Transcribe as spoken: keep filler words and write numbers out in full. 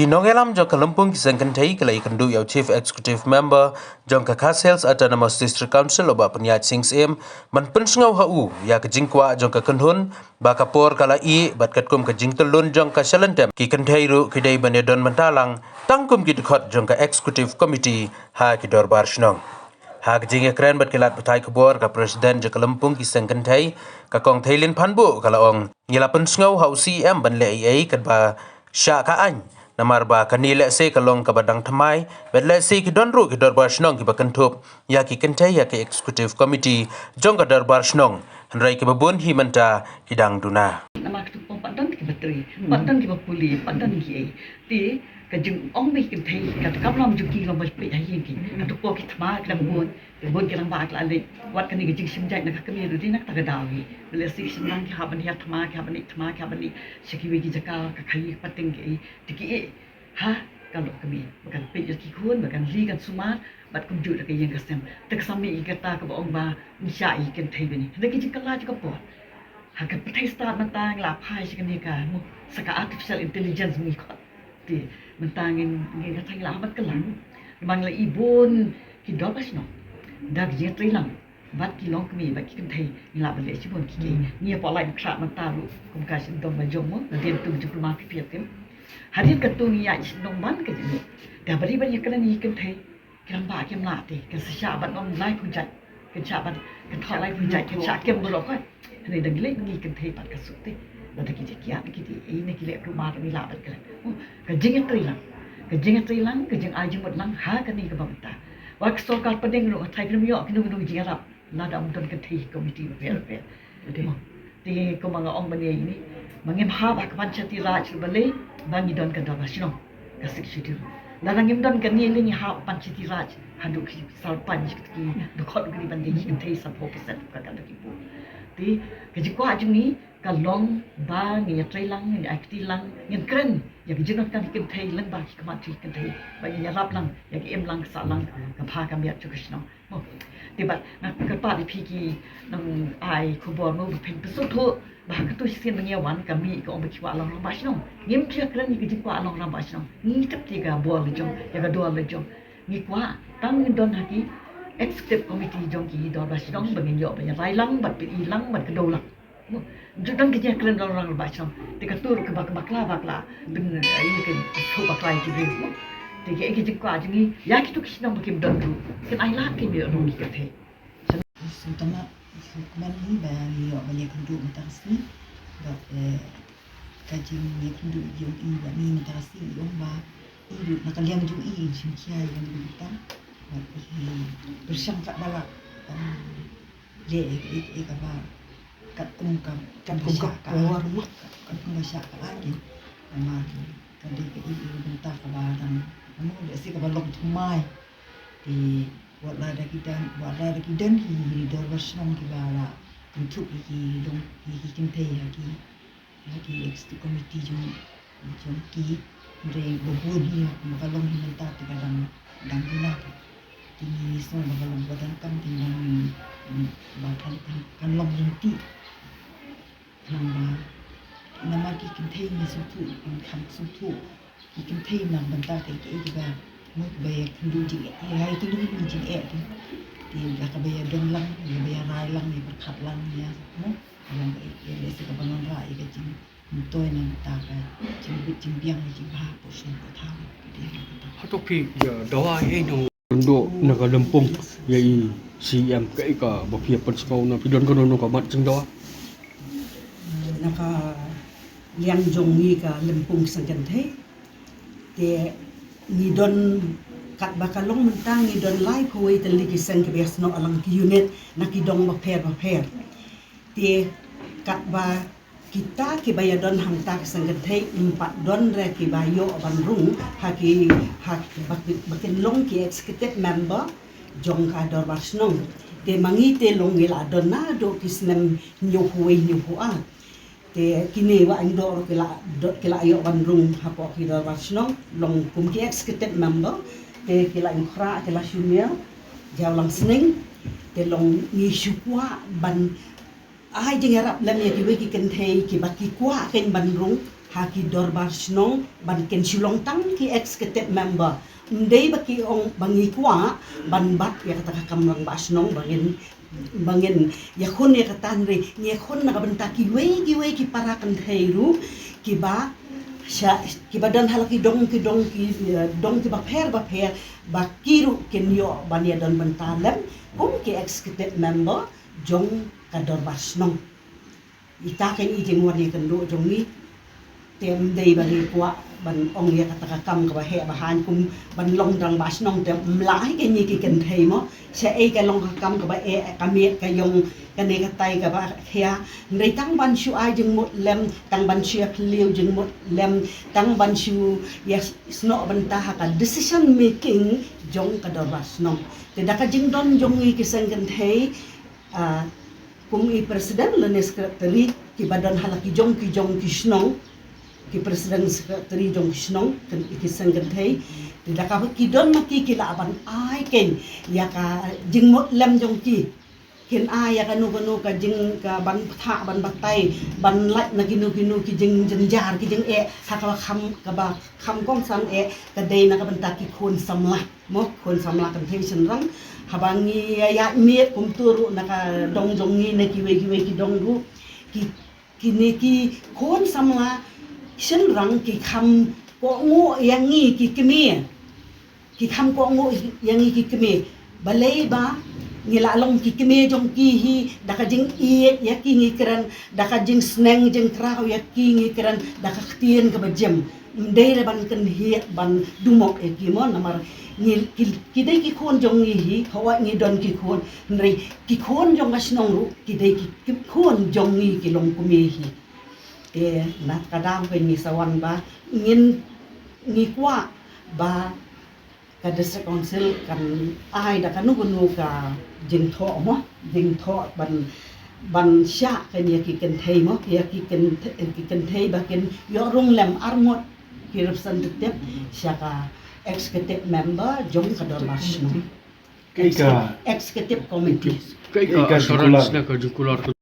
Ki nongïalam jong ka lympung ki seng kynthei ki la ïakynduh ïa u Chief Executive Member jong ka Khasi Hills Autonomous District Council u Bah Pynïaid Sing Syiem ban pynsngew ha u ïa ka jingkwah jong ka kynhun ba ka por ka la ïeh bad katkum ka jingtyllun jong ka shalynter ki kynthei ruh ki dei ban ïadon bynta lang tang kum ki dkhot jong ka Executive Committee ha ki dorbar shnong. Ha ka jingïakren bad ki lad pathai khubor, ka President jong ka lympung ki seng kynthei, ka Kong Theilin Phanbuh, ka la ong, ngi la pynsngew ha u C E M ban leh ei ei katba shah ka aiñ, namar ba kane lehse ka long kaba dang thymmai, bad lehse ki don ruh ki dorbar shnong kiba kynthup ïa ki kynthei ïa ki Executive Committee jong ka dorbar shnong, hynrei kiba bun hi mynta ki dang duna. Namar katu pat don kiba trei, pat don kiba pule, pat don kiei. Te ka jingong ba ki kynthei, katu ka long jong ki long ba peit ha ïing ki. Katu pat ki thma ki dang bun, ki bun ki rangbah ki la leit. Wat kane ka jingshim jait na ka kmie ruh dei na kata ka daw hi. Ba lehse ki shynrang ki hap ban hiar thma, ki hap ban ïeh thma, ki hap ban ïeh sha kiwei ki jaka, ka khaii ka pateng kiei. Te kiei ha ka lok kmie ba kan peit ïa ki khun, ba kan ri kan sumar bad kumjuh da ka ïing ka sem. Te ka sa mih ïa kata kaba ong ba ngi shah ïa ki kynthei ba ngi. Hynrei ka jingkylla jong ka por, ha ka pyrthei stad mynta ngi la phai sha kane ka, mo, sha ka artificial intelligence ngi khot. Te mynta ngin, ngin kata ngi la hap ban kylla. Namar ngi la i bun ki dorbar shnong da ka jingïatreilang bad ki longkmie bad ki kynthei ngi la ban leh shibun ki kiei. Ngi ïa poi lait khlad mynta ruh kum ka shyndong ba jong, mo, nadien tu jingkulmar ki pyrthei. Hadien katu ngi ïa shyndong ban ka jingïa. Da ba dei ban ïakren ïa ki kynthei, ki rangbah kim lah te, kin sa shah ban ong laiphew jait, kin shah ban, kin thoh laiphew jait, kin shah kem baroh khoit. Hynrei da ngi leit ngi kynthei pat ka suk te. Lada ki jingkiad ki te, eh, ne ki leh kulmar ngi lah ban kren. Oh, ka jingïatreilang, ka jingïatreilang, ka jingai jingmut lang ha kane kaba mynta. Wat ka sorkar pdeng ruh, nga tharai kim ïoh kino kino jingïarap lada ym don kynthei ha ki komiti bapher bapher. Te, te kumba nga ong mynne ïa ine, ma ngim hap ha ka Panchayati Raj ruh balei, ba ngi don ka dorbar shnong, ka Sixth Schedule. Lada ngim don kane lei ngi hap Panchayati Raj haduh ki sarpanch, ki dkhot ruh ki dei ban dei ki kynthei sanphew percent ka, ka dei ki bun. Te ka jingkwah jong ngi ka long ba ngin ïatreilang, ngin ïa kti lang, ngin kren ïa ka jingdonkam ki kynthei lyngba ki khmat ki kynthei, ba ngin ïarap lang ïa ka im lang ka sah lang, ka bha ka miat jong ka shnong. Mo. Te bad nga kyrpad ïa phi ki nongai khubor, mo, ba phin pynsngewthuh ba ha katu shisien ba ngi ïa wan ka mih ka ong ba ki kwah long rangbah shnong. Ngim ju kren ïa ka jingkwah long rangbah shnong. Ngi tip te ka bor la jong, ïa ka dor la jong. Ngi kwah tang ngin don ha ki executive committee jong ki dorbar shnong ba ngin ïoh ban ïa rai lang bad pyni lang bad kdew lang. Mo, ju dang ki jingkren rangbah shnong. Te katu ruh kaba, kaba bakla bakla. Pyn, eh, ïa ki shu bakla ïa ki briew. Mo. Te ki, ki jingkwah jong ngi ïa kitu ki shnong ba kim don ruh, kin ai lad kim ïoh ruh ki kynthei. Sngewtynnat sngewkmen hi ba ngi ïoh ban ïakynduh mynta ka sngi. Bad, eh, ka jingïakynduh jong i bad ngi mynta ka sngi i ong ba i ruh na ka liang jong i i shim khia ïa kane ka bynta. Bad i pyrshang katba lah, em, leh ïa ka, ïa ka, ïa kaba katkum ka, katkum ka por, mo, kat-, katkum ka shah ka aiñ. Namar ka dei ka, i, i bynta kaba dang, mo, lehse kaba long thymmai. Te wat la da ki don, wat la da ki don ki dorbar shnong kiba la kynthup ïa ki long, ïa ki kynthei ha ki, ha ki executive committee jong, jong ki, hynrei ba bun hi, ma ka long hi mynta te ka dang, dang duna. Te ngi sngew ba ka long ba donkam te ngi dang, ba kan, kan, kan long lynti. Namar, namar ki kynthei ngi sngewthuh, ngi kham sngewthuh. Ki kynthei na bynta kaei kaei kiba, mo, kiba ïakynduh jingeh, ïakynduh jingeh te. Te ïa kaba ïadon lang, ïa kaba ïarai lang, ïa pyrkhat lang ïa, mo, ka long kaei kaei lehse kaba wanrah ïa ka jingmyntoi na bynta ka jingbit jingbiang, ka jingbha hapoh shnong hapoh thaw. Ka dei kata. Hato phi ïa dawa ei nong Kynduh na ka lympung ïa i C E M, kaei kaba phi ïa pynsngew, na phi don kano kano ka mat jingdawa? Na ka liang jong ngi ka lympung ki seng kynthei, te ngi don, katba ka long mynta ngi don laiphew wei tylli ki seng kiba ïasnoh lang ki unit na ki dong bapher bapher. Te katba kita kiba ïadon hangta ki seng kynthei, ym pat don re kiba ïoh ban rung ha ki, ha ki, ba ki, ba kin long ki executive member jong ka dorbar shnong. Te ma ngi te long ngi la don naduh ki snem hynñiewphew wei hynñiewphew ar. Te kine ba aiñ doh ruh ki la do-, ki la ïoh ban rung hapoh ki dorbar shnong, long kum ki executive member. Te ki la ïngkhra, ki la shu miaw jaw lang sneng. Te long ngi shu kwah ban ai jingïarap lem ïa kiwei ki kynthei kiba ki kwah kein ban rung, ha ki dorbar shnong ban kin shu long tang ki executive member. Ym dei ba ki ong ba ngi kwah ban bat ïa kata ka kam rangbah shnong ba ngin, ba ngin ïakhun ïa kata, hynrei ngi ïakhun na ka bynta kiwei kiwei ki para kynthei ruh kiba sha, kiba don ha la ki dong, ki dong, ki, eh, dong kiba pher ba pher, ba ki ruh kin ïoh ban ïadon bynta lem kum ki executive member jong ka dorbar shnong. Ita ka i jingwan ïakynduh jong ngi. Te ym dei ba ngi kwah ban ong ïa kata ka kam kaba heh ba haiñ kum ban long rangbah shnong, te ym lah hi ka ngi ki kynthei mo. Shaei ka long ka kam kaba eh ka miet ka ïong kane katai kaba khia. Hynrei tang ban shu ai jingmut lem, tang ban shu ïa phylliew jingmut lem, tang ban shu ïa snoh bynta ha ka decision making jong ka dorbar shnong. Te da ka jingdon jong ngi ki seng kynthei, ah, kum i president lane secretary kiba don ha la ki jong ki jong ki shnong, ki president secretary jong ki shnong, kin, ki seng kynthei. Te da kaba ki don ma ki, ki lah ban ai kein ïa ka jingmut lem jong ki. Kin ai ïa kano kano ka jing, ka ban pynthah, ban batai, ban lait na kino kino ki jingjynjar, ki jingeh ha kaba kham, kaba kham kongsan eh, ka dei na ka bynta ki khun samla. Mo, khun samla kynthei shynrang, haba ngi ïa ïaid miet kumta ruh na ka dong jong ngi, na kiwei kiwei ki dong ruh, ki, kine ki khun samla shynrang ki kham kohnguh ïa ngi ki kmie. Ki kham kohnguh ïa ngi ki kmie. Balei ba ngi la long ki kmie jong ki hi, da ka jingïeit ïa ki ngi kren, da ka jingsneng jingkraw ïa ki ngi kren, da ka ktien kaba jam. Ym dei re ban kynhied ban dumok ïa ki mo, namar ngi, ki, ki dei ki khun jong ngi hi, hawai ngi don ki khun, hynrei ki khun jong ka shnong ruh ki dei ki, ki khun jong ngi ki longkmie hi. Te na ka daw ka ngi sa wan ba ngin, ngi kwah ba ka District Council kan ai da kano kano ka jingthoh mo, jingthoh ban, ban shah kan ïa ki kynthei mo, ïa ki kynthei, ki kynthei ba kin ïoh rung lem arngut ki representative sha ka executive member jong ka dorbar shnong. Kaei ka, executive committee. Kaei ka, kaei ka assurance jingkular, na ka jingkular?